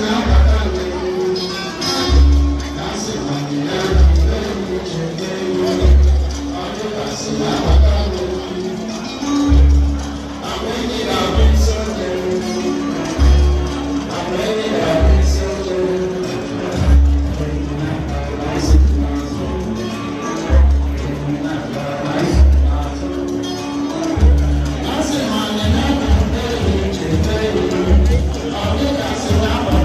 Na-abata n'ihu, ka asị na ya na-eme uche gị. Ọ dịgasị na-abata.